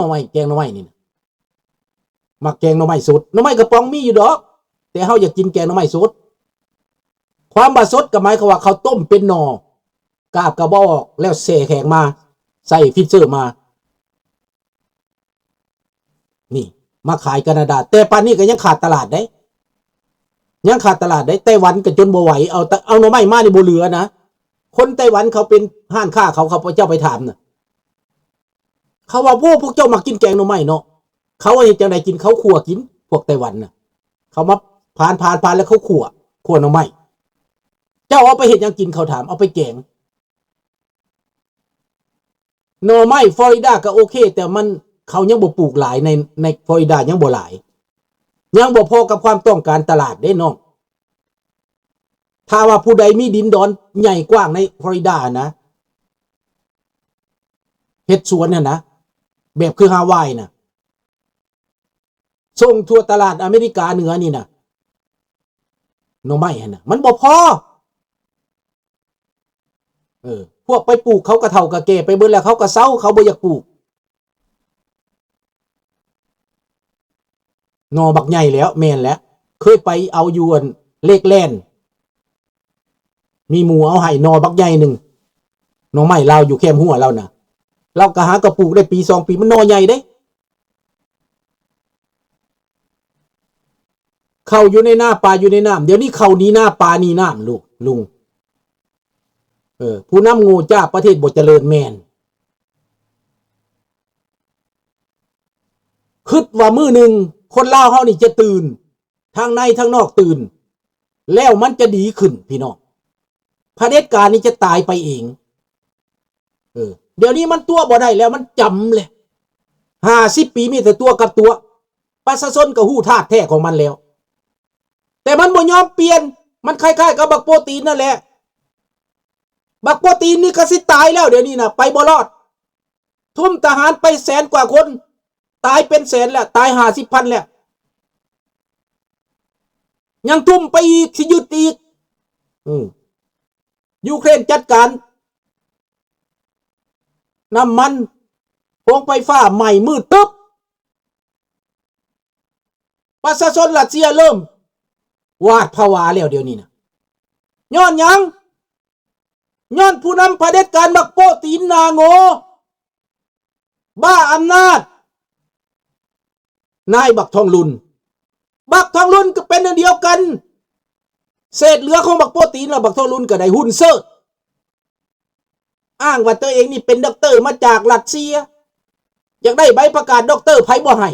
ໜໍ່ໄມ້ ແກງໜໍ່ໄມ້ນີ້ນະ ມັກແກງໜໍ່ໄມ້ສົດ. ໜໍ່ໄມ້ກະປ໋ອງມີຢູ່ດອກ ແຕ່ເຮົາຢາກກິນແກງໜໍ່ໄມ້ສົດ. ຄວາມວ່າສົດກໍໝາຍຄວາມວ່າເຂົາຕົ້ມເປັນໜໍ່ ກາບກໍບໍ່ອອກ ແລ້ວແຊ່ແຂງມາ ໃສ່ຟຣີເຊີມາ ນີ້ ມາຂາຍການາດາ. ແຕ່ປານນີ້ກໍຍັງຂາດຕະຫຼາດເດ້ ຍັງຂາດຕະຫຼາດເດ້. ໄຕ້ຫວັນກໍຈົນບໍ່ໄຫວ ເອົາ ເອົາໜໍ່ໄມ້ມານີ້ບໍ່ເຫຼືອນະ. ຄົນໄຕ້ຫວັນເຂົາເປັນຮ້ານຄ້າເຂົາ ເຂົາເຈົ້າໄປຖາມນະ ເຂົາວ່າ ໂອ້ ພວກເຈົ້າມັກກິນແກງໜໍ່ໄມ້ເນາະ. ເຂົາເຮັດຈັ່ງໃດກິນ? ເຂົາຂົ້ວກິນ ພວກໄຕ້ຫວັນນະ. ເຂົາມາຜານໆໆ ແລ້ວເຂົາຂົ້ວ ຂົ້ວໜໍ່ໄມ້. ເຈົ້າເອົາໄປເຮັດຫຍັງກິນ? ເຂົາຖາມ. ເອົາໄປແກງ. ໜໍ່ໄມ້ຟລໍຣິດາກໍໂອເຄ ແຕ່ມັນ ເຂົາຍັງບໍ່ປູກຫຼາຍ ໃນ ໃນຟລໍຣິດາຍັງບໍ່ຫຼາຍ ຍັງບໍ່ພໍກັບຄວາມຕ້ອງການຕະຫຼາດເດ້ນ້ອງ. ຖ້າວ່າຜູ້ໃດມີດິນດອນໃຫຍ່ກວ້າງໃນຟລໍຣິດານະ ເຮັດສວນຫັ້ນນະ ແບບຄືຮາວາຍນະ ສົ່ງທົ່ວຕະຫຼາດອາເມລິກາເໜືອນີ້ນະ ໜໍ່ໄມ້ຫັ້ນນະ ມັນບໍ່ພໍ. ເອີ ພວກໄປປູກເຂົາກະເຖົ້າກະແກ່ໄປເບິດແລ້ວ ເຂົາກະເຊົາ ເຂົາບໍ່ຢາກປູກ. ໜໍ່ບັກໃຫຍ່ແລ້ວ ແມ່ນແຫຼະ ເຄີຍໄປເອົາຢູ່ອັນເລກແລນ ມີໝູ່ເອົາໃຫ້ໜໍ່ບັກໃຫຍ່ໜຶ່ງ ໜໍ່ໄມ້ລາວຢູ່ແຄມຮົ້ວລາວນະ ລາວກະຫາກະປູກໄດ້ປີສອງປີ ມັນໜໍ່ໃຫຍ່ເດ້. ເຂົ້າຢູ່ໃນນາ ປາຢູ່ໃນນ້ຳ ດຽວນີ້ເຂົ້າໜີນາ ປາໜີນ້ຳ ລູກ ລຸງ. ເອີ ຜູ້ນຳໂງ່ຈ້າ ປະເທດບໍ່ຈະເລີນ ແມ່ນ. ຄິດວ່າມື້ໜຶ່ງຄົນລາວເຮົານີ້ຈະຕື່ນ ທັງໃນທັງນອກຕື່ນ ແລ້ວມັນຈະດີຂຶ້ນພີ່ນ້ອງ. ຜະເດັດການນີ້ຈະຕາຍໄປເອງ. ເອີ ດຽວນີ້ມັນຕົວະບໍ່ໄດ້ແລ້ວ ມັນຈຳແລ້ວ. ຫ້າສິບປີມີແຕ່ຕົວະກັບຕົວະ. ປະຊາຊົນກໍຮູ້ທາດແທ້ຂອງມັນແລ້ວ ແຕ່ມັນບໍ່ຍອມປ່ຽນ. ມັນຄ້າຍໆກັບບັກໂປຕີນນັ້ນແຫຼະ. ບັກໂປຕີນນີ້ກໍຊິຕາຍແລ້ວ ດຽວນີ້ນະ ໄປບໍ່ລອດ. ທຸ່ມທະຫານໄປແສນກວ່າຄົນ ຕາຍເປັນແສນແລ້ວ ຕາຍຫ້າສິບພັນແລ້ວ ຍັງທຸ່ມໄປອີກ ຊິຍຶດອີກ. ອື ຢູເຄຣນຈັດການນ້ຳມັນ ໂຮງໄຟຟ້າໄໝ້ມືດຕຶບ. ປະຊາຊົນຣັດເຊຍເລີ່ມຫວາດຜະວາແລ້ວ ດຽວນີ້ນະ. ຍ້ອນຫຍັງ? ຍ້ອນຜູ້ນຳຜະເດັດການບັກໂປ້ຕີນໜ້າໂງ່ ບ້າອຳນາດ ນາຍບັກທອງລຸນ. ບັກທອງລຸນກໍເປັນອັນດຽວກັນ ເສດເຫຼືອຂອງບັກໂປ້ຕີນ ແລ້ວບັກທອງລຸນກໍໄດ້ຮຸ່ນເສີດ ອ້າງວ່າຕົວເອງນີ້ເປັນດັອກເຕີມາຈາກຣັດເຊຍ ຢາກໄດ້ໃບປະກາດດັອກເຕີ ໃຜບໍ່ໃຫ້?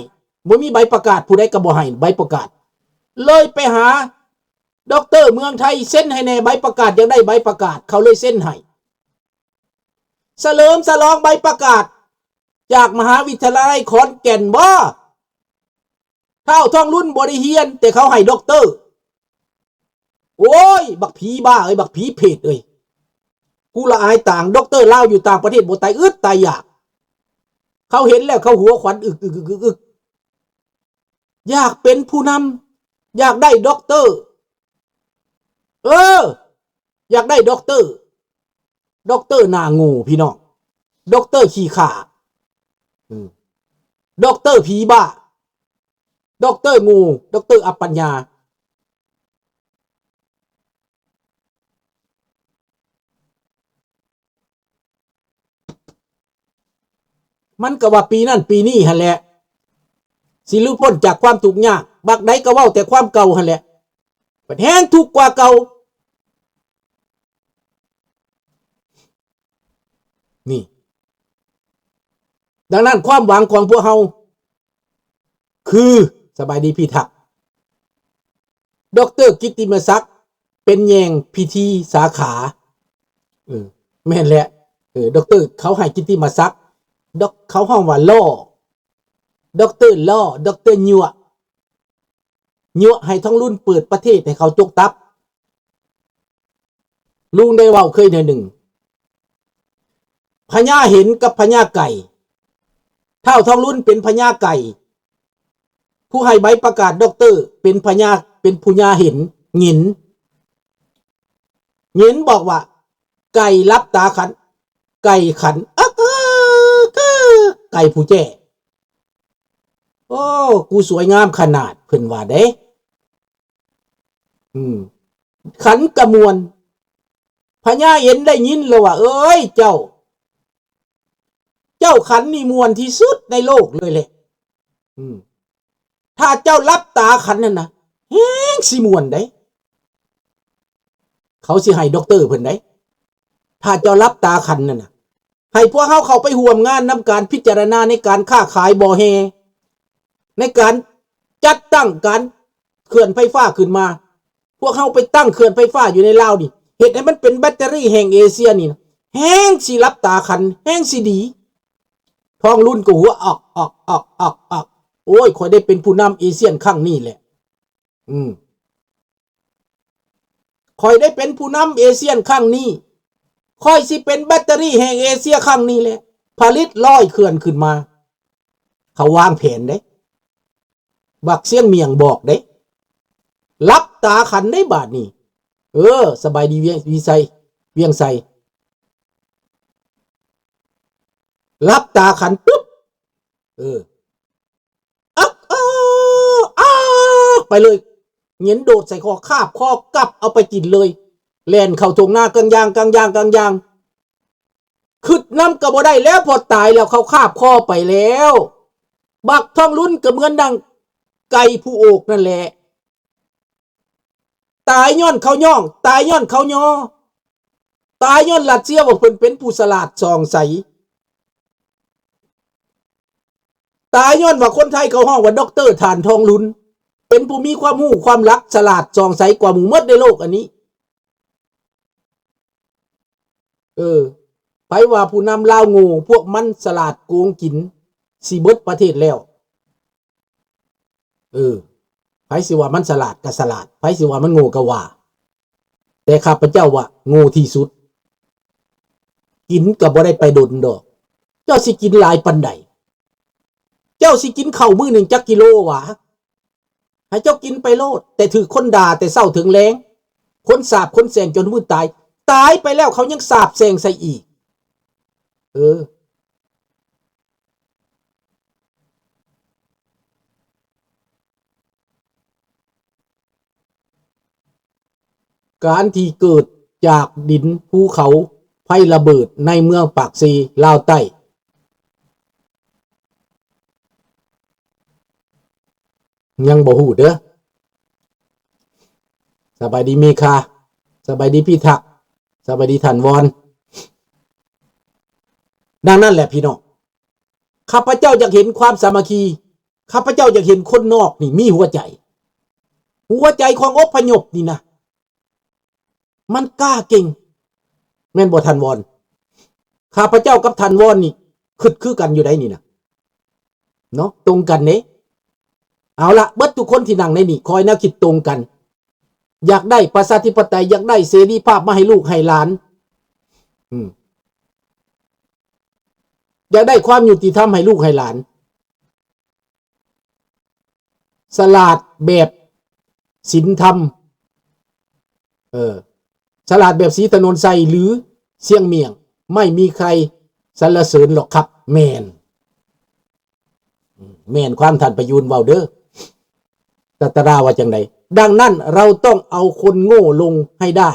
ບໍ່ມີໃບປະກາດ ຜູ້ໃດກໍບໍ່ໃຫ້ໃບປະກາດ. ເລີຍໄປຫາດັອກເຕີເມືອງໄທ ເຊັນໃຫ້ແດ່ໃບປະກາດ ຢາກໄດ້ໃບປະກາດ ເຂົາເລີຍເຊັນໃຫ້. ສະເຫຼີມສະຫຼອງໃບປະກາດຈາກມະຫາວິທະຍາໄລຂອນແກ່ນບໍ? ທ້າວທອງລຸນບໍ່ໄດ້ຮຽນ ແຕ່ເຂົາໃຫ້ດັອກເຕີ. ໂອ້ຍ ບັກຜີບ້າເອີຍ ບັກຜີເຜດເອີຍ ກູລະອາຍຕາງ. ດັອກເຕີລາວຢູ່ຕ່າງປະເທດບໍ່ຕາຍອຶດຕາຍຢາກ ເຂົາເຫັນແລ້ວເຂົາຫົວຂວັນອຶກໆໆໆ. ຢາກເປັນຜູ້ນຳ ຢາກໄດ້ດັອກເຕີ ເອີ ຢາກໄດ້ດັອກເຕີ. ດັອກເຕີໜ້າໂງ່ພີ່ນ້ອງ ດັອກເຕີຂີ້ຂ້າ ອືມ ດັອກເຕີຜີບ້າ ດັອກເຕີໂງ່ ດັອກເຕີອັບປັນຍາ. ມັນກໍວ່າປີນັ້ນປີນີ້ຫັ້ນແຫຼະ ຊິຫຼຸດພົ້ນຈາກຄວາມທຸກຍາກ. ບັກໃດກໍເວົ້າແຕ່ຄວາມເກົ່າຫັ້ນແຫຼະ ບັດແຮງທຸກກວ່າເກົ່າ. ນີ້ ດັ່ງນັ້ນຄວາມຫວັງຂອງພວກເຮົາຄື ສະບາຍດີພີ່ທັກ ດັອກເຕີກິດຕິມະສັກ ເປັນແຍງພິທີສາຂາ. ເອີ ແມ່ນແຫຼະ ເອີ ດັອກເຕີເຂົາໃຫ້ກິດຕິມະສັກ ດັອກ ເຂົາຮ້ອງວ່າຫຼໍ່ ດັອກເຕີຫຼໍ່ ດັອກເຕີຍົວະ ຍົວະໃຫ້ທອງລຸນເປີດປະເທດໃຫ້ເຂົາຈົກຕັບ. ລຸງໄດ້ເວົ້າເຄີຍເທື່ອໜຶ່ງ ພະຍາເຫັນກັບພະຍາໄກ່ ທ້າວທອງລຸນເປັນພະຍາໄກ່ ຜູ້ໃຫ້ໃບປະກາດດັອກເຕີເປັນພະຍາ ເປັນຜູ້ຍາເຫັນ ເຫງັນ ເຫງັນບອກວ່າ ໄກ່ຫຼັບຕາຂັນ ໄກ່ຂັນ ອະກຶກ ໄກ່ຜູ້ແຈ້. ໂອ້ ກູສວຍງາມຂະໜາດ ເພິ່ນວ່າເດ້. ອືມ ຂັนกะม่วน ພະຍາເອັນໄດ້ຍິນແລ້ວວ່າ ເອີຍ ເຈົ້າ ເຈົ້າຂັนນີ້ມ່ວນທີ່ສຸດໃນໂລກເລີຍແຫຼະ. ອືມ ຖ້າເຈົ້າຫຼັບຕາຂັນຫັ້ນນະ ແຮງຊິມ່ວນເດ້. ເຂົາຊິໃຫ້ດັອກເຕີເພິ່ນໄດ້ ຖ້າເຈົ້າຫຼັບຕາຂັນນັ້ນນະ. ໃຫ້ພວກເຮົາເຂົ້າໄປຮ່ວມງານນຳການພິຈາລະນາໃນການຄ້າຂາຍບໍ່ແຮ່ ໃນການຈັດຕັ້ງການເຂື່ອນໄຟຟ້າຂຶ້ນມາ. ພວກເຮົາໄປຕັ້ງເຂື່ອນໄຟຟ້າຢູ່ໃນລາວນີ້ ເຮັດໃຫ້ມັນເປັນແບັດເຕີຣີແຫ່ງເອເຊຍນີ້ນະ ແຮງຊິຫຼັບຕາຂັນ ແຮງຊິດີ. ທອງລຸນກໍຫົວອອກ ອອກ ອອກ ອອກ ອອກ ໂອ້ຍ ຂ້ອຍໄດ້ເປັນຜູ້ນຳເອຊຽນຄັ້ງນີ້ແຫຼະ. ອືມ ຂ້ອຍໄດ້ເປັນຜູ້ນຳເອຊຽນຄັ້ງນີ້ ຂ້ອຍຊິເປັນແບັດເຕີຣີແຫ່ງເອເຊຍຄັ້ງນີ້ແຫຼະ. ຜະລິດຮ້ອຍເຂື່ອນຂຶ້ນມາ ເຂົາວາງແຜນເດ້. ບັກຊຽງໝ້ຽງບອກເດ້ ຫຼັບຕາຂັນເດ້ບາດນີ້. ເອີ ສະບາຍດີວຽງ ວິໄຊ ວຽງໄຊ ຫຼັບຕາຂັນປຶບ ເອີ ອັກ ເອີ ອາກ ໄປເລີຍ. ເຫງັນໂດດໃສ່ຄໍ ຄາບຄໍກັບເອົາໄປກິນເລີຍ. ແລ່ນເຂົ້າທົ່ງນາກາງຢ່າງ ກາງຢ່າງ ກາງຢ່າງ ຄຶດນຳກໍບໍ່ໄດ້ແລ້ວ ເພາະຕາຍແລ້ວ ເຂົາຄາບຄໍໄປແລ້ວ. ບັກທອງລຸນກໍເໝືອນດັ່ງໄກ່ຜູ້ໂອກນັ້ນແຫຼະ. ຕາຍຍ້ອນເຂົາຍ້ອງ ຕາຍຍ້ອນເຂົາຍໍ ຕາຍຍ້ອນຣັດເຊຍວ່າເພິ່ນເປັນຜູ້ສະຫຼາດສ່ອງໃສ ຕາຍຍ້ອນວ່າຄົນໄທເຂົາຮ້ອງວ່າ ດັອກເຕີ ທ່ານທອງລຸນ ເປັນຜູ້ມີຄວາມຮູ້ຄວາມລັກ ສະຫຼາດສ່ອງໃສກວ່າໝູ່ໝົດໃນໂລກອັນນີ້. ເອີ ໃຜວ່າຜູ້ນຳລາວໂງ່ ພວກມັນສະຫຼາດໂກງກິນ ຊິເບິດປະເທດແລ້ວ. ເອີ ໃຜຊິວ່າມັນສະຫຼາດກໍສະຫຼາດ ໃຜຊິວ່າມັນໂງ່ກໍວ່າ ແຕ່ຂ້າພະເຈົ້າວ່າໂງ່ທີ່ສຸດ. ກິນກໍບໍ່ໄດ້ໄປດົນດອກ. ເຈົ້າຊິກິນຫຼາຍປານໃດ? ເຈົ້າຊິກິນເຂົ້າມື້ໜຶ່ງຈັກກິໂລຫວາ? ໃຫ້ເຈົ້າກິນໄປໂລດ, ແຕ່ຖືກຄົນດ່າແຕ່ເຊົ້າເຖິງແລງ, ຄົນສາບຄົນແຊ່ງຈົນມື້ຕາຍ, ຕາຍໄປແລ້ວເຂົາຍັງສາບແຊ່ງໃສ່ອີກ. ເອີ. ການທີ່ເກີດຈາກດິນພູເຂົາ ໄຟລະເບີດໃນເມືອງປາກເຊ ລາວໃຕ້ ຍັງບໍ່ຮູ້ເດີ້. ສະບາຍດີເມຄາ, ສະບາຍດີພິທັກ, ສະບາຍດີທ່ານວອນ. ດັ່ງນັ້ນແຫຼະພີ່ນ້ອງ, ຂ້າພະເຈົ້າຢາກເຫັນຄວາມສາມັກຄີ, ຂ້າພະເຈົ້າຢາກເຫັນຄົນນອກນີ້ມີຫົວໃຈ. ຫົວໃຈຂອງອົບພະຍົບນີ້ນະ ມັນກ້າເກັ່ງ ແມ່ນບໍ່ທ່ານວອນ? ຂ້າພະເຈົ້າກັບທ່ານວອນນີ້ຄິດຄືກັນຢູ່ໃດນີ້ນະ ເນາະ, ຕົງກັນເດ້. ເອົາລະ, ເບິດທຸກຄົນທີ່ນັ່ງໃນນີ້ ຂໍໃຫ້ແນວຄິດຕົງກັນ, ຢາກໄດ້ປະຊາທິປະໄຕ, ຢາກໄດ້ເສລີພາບມາໃຫ້ລູກໃຫ້ຫຼານ, ອືມ, ຢາກໄດ້ຄວາມຍຸຕິທຳໃຫ້ລູກໃຫ້ຫຼານ. ສະຫຼາດແບບສິນທຳ, ເອີ, ສະຫຼາດແບບສີຖະໜົນໄຊ ຫຼື ຊຽງໝ້ຽງ, ໄມ່ມີໃຄສັນລະເສີນຫຼອກຄັບ. ແມ່ນ, ແມ່ນຄວາມທ່ານປະຢູນເວົ້າເດີ້. ສັດຕະດາວ່າຈັ່ງໃດ? ດັ່ງນັ້ນ ເຮົາຕ້ອງເອົາຄົນໂງ່ລົງໃຫ້ໄດ້,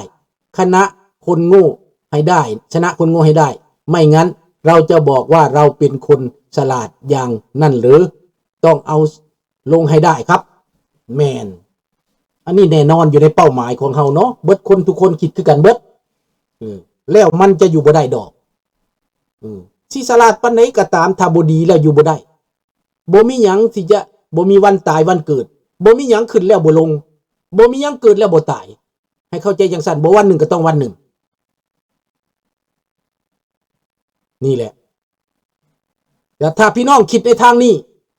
ຄະນະຄົນໂງ່ໃຫ້ໄດ້, ຊະນະຄົນໂງ່ໃຫ້ໄດ້. ໄມ່ງັ້ນ ເຮົາຈະບອກວ່າເຮົາເປັນຄົນສະຫຼາດຢ່າງນັ້ນເຫຼື? ຕ້ອງເອົາລົງໃຫ້ໄດ້ຄັບ. ແມ່ນ. ອັນນີ້ແນ່ນອນຢູ່ໃນເປົ້າໝາຍຂອງເຮົາເນາະ. ເບິດຄົນທຸກຄົນຄິດຄືກັນເບິດ. ເອີ, ແລ້ວມັນຈະຢູ່ບໍ່ໄດ້ດອກ. ເອີ, ຊິສະຫຼາດປານໃດກໍຕາມ, ຖ້າບໍ່ດີແລ້ວຢູ່ບໍ່ໄດ້. ບໍ່ມີຫຍັງທີ່ຈະ, ບໍ່ມີວັນຕາຍວັນເກີດ. ບໍ່ມີຫຍັງຂຶ້ນແລ້ວບໍ່ລົງ. ບໍ່ມີຫຍັງເກີດແລ້ວບໍ່ຕາຍ. ໃຫ້ເຂົ້າໃຈຈັ່ງຊັ້ນ, ບໍ່ວັນໜຶ່ງກໍຕ້ອງວັນໜຶ່ງ. ນີ້ແຫຼະ. ແລ້ວຖ້າພີ່ນ້ອງຄິດໃນທາງນີ້,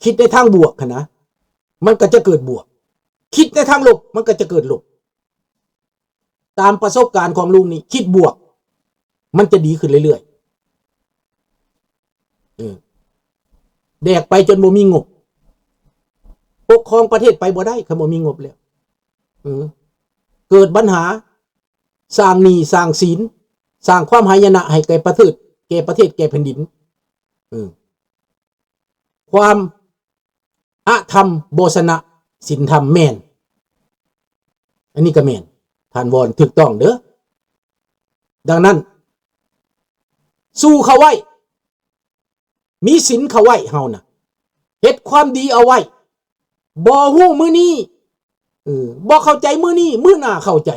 ຄິດໃນທາງບວກຫັ້ນນະ, ມັນກໍຈະເກີດບວກ. ຄິດໃນທາງລົບ, ມັນກໍຈະເກີດລົບ. ຕາມປະສົບການຂອງລຸງນີ້, ຄິດບວກ, ມັນຈະດີຂຶ້ນເລື້ອຍໆ. ເອີ, ແດກໄປຈົນບໍ່ມີງົບ. ປົກຄອງປະເທດໄປບໍ່ໄດ້, ຄັນບໍ່ມີງົບແລ້ວ. ເອີ, ເກີດບັນຫາ, ສ້າງໜີ້ສ້າງສິນ, ສ້າງຄວາມຫາຍະນະໃຫ້ແກ່ປະເທດ, ແກ່ປະເທດ, ແກ່ແຜ່ນດິນ. ເອີ, ຄວາມ ອະທຳບໍ່ຊະນະສິນທຳ ແມ່ນ ອັນນີ້ກໍແມ່ນ ທ່ານວອນ ຖືກຕ້ອງເດີ້. ດັ່ງນັ້ນ ສູ້ເຂົ້າໄວ້ ມີສິນເຂົ້າໄວ້ ເຮົານະ ເຮັດຄວາມດີເອົາໄວ້. ບໍ່ຮູ້ມື້ນີ້ ເອີ ບໍ່ເຂົ້າໃຈມື້ນີ້ ມື້ໜ້າເຂົ້າໃຈ.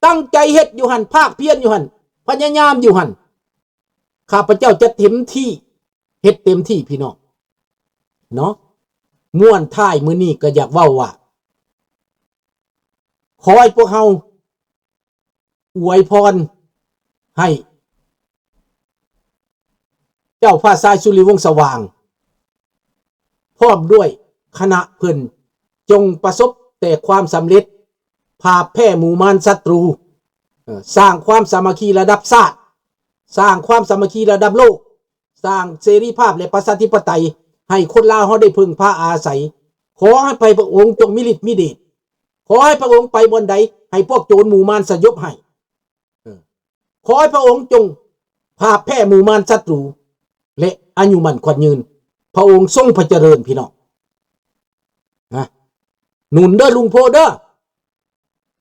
ຕັ້ງໃຈເຮັດຢູ່ຫັ້ນ ພາກພຽນຢູ່ຫັ້ນ ພະຍາຍາມຢູ່ຫັ້ນ. ຂ້າພະເຈົ້າຈະເຕັມທີ່ ເຮັດເຕັມທີ່ພີ່ນ້ອງເນາະ. ມ້ວນທ້າຍມື້ນີ້ກໍຢາກເວົ້າວ່າ ຂໍໃຫ້ພວກເຮົາອວຍພອນໃຫ້ເຈົ້າຟ້າຊາຍສຸລິວົງສະຫວ່າງ ພ້ອມດ້ວຍຄະນະເພິ່ນ ຈົ່ງປະສົບແຕ່ຄວາມສຳເລັດ ພາບແພ້ໝູ່ມານສັດຕູ ເອີ ສ້າງຄວາມສາມັກຄີລະດັບຊາດ ສ້າງຄວາມສາມັກຄີລະດັບໂລກ ສ້າງເສລີພາບ ແລະ ປະຊາທິປະໄຕ ໃຫ້ຄົນລາວເຮົາໄດ້ເພິ່ງພາອາໄສ. ຂໍໃຫ້ພະອົງຈົ່ງມີລິດມີເດດ ຂໍໃຫ້ພະອົງໄປບ່ອນໃດ ໃຫ້ພວກໂຈນໝູ່ມານສະຫຍົບໃຫ້. ເອີ ຂໍໃຫ້ພະອົງຈົ່ງພາບແພ້ໝູ່ມານສັດຕູ ແລະ ອາຍຸໝັ້ນຂວັນຍືນ. ພະອົງຊົງພະຈະເລີນພີ່ນ້ອງນະ. ໜູນເດີ້ລຸງໂພເດີ້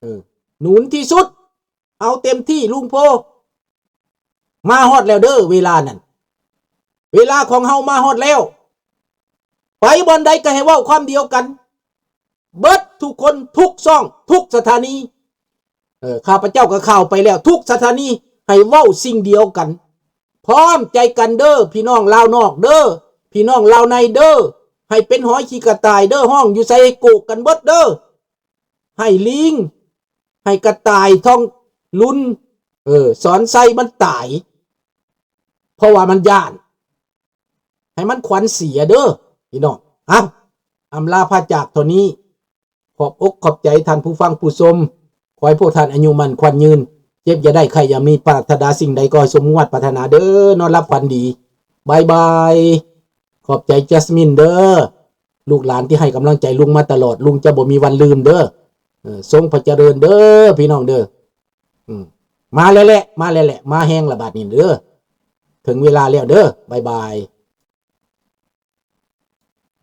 ເອີ ໜູນທີ່ສຸດ ເອົາເຕັມທີ່ລຸງໂພ. ມາຮອດແລ້ວເດີ້ເວລານັ້ນ ເວລາຂອງເຮົາມາຮອດແລ້ວ. ໄປບ່ອນໃດກໍໃຫ້ເວົ້າຄຳດຽວກັນ ເບິດທຸກຄົນ ທຸກຊ່ອງ ທຸກສະຖານີ. ເອີ ຂ້າພະເຈົ້າກໍຂ່າວໄປແລ້ວ ທຸກສະຖານີໃຫ້ເວົ້າສິ່ງດຽວກັນ ພ້ອມໃຈກັນເດີ້ ພີ່ນ້ອງລາວນອກເດີ້ ພີ່ນ້ອງລາວໃນເດີ້. ໃຫ້ເປັນຫອຍຂີ້ກະຕ່າຍເດີ້ ຮ້ອງຢູ່ໃສໃຫ້ໂກກກັນເບິດເດີ້. ໃຫ້ລີງ ໃຫ້ກະຕ່າຍທອງລຸນ ເອີ ສອນໄຊມັນຕາຍ ເພາະວ່າມັນຢ້ານ ໃຫ້ມັນຂວັນເສຍເດີ້ພີ່ນ້ອງ. ເອົ້າ ອຳລາພາຈາກເທົ່ານີ້ ຂອບອົກຂອບໃຈທ່ານຜູ້ຟັງຜູ້ຊົມ. ຂໍໃຫ້ພວກທ່ານອາຍຸໝັ້ນຂວັນຍືນ ເຈັບຢ່າໄດ້ ໄຂ້ຢ່າມີ ປາດຖະໜາສິ່ງໃດກໍໃຫ້ສົມຫວັງປາດຖະໜາເດີ້. ນອນຫຼັບຝັນດີ. ບາຍບາຍ. ຂອບໃຈຈັສມິນເດີ້ ລູກຫຼານທີ່ໃຫ້ກຳລັງໃຈລຸງມາຕະຫຼອດ ລຸງຈະບໍ່ມີວັນລືມເດີ້. ເອີ ຊົງພະຈະເລີນເດີ້ພີ່ນ້ອງເດີ້. ອືມ ມາແລ້ວແຫຼະ ມາແລ້ວແຫຼະ ມາແຮງລະບາດນີ້ເດີ້. ເຖິງເວລາແລ້ວເດີ້. ບາຍບາຍ.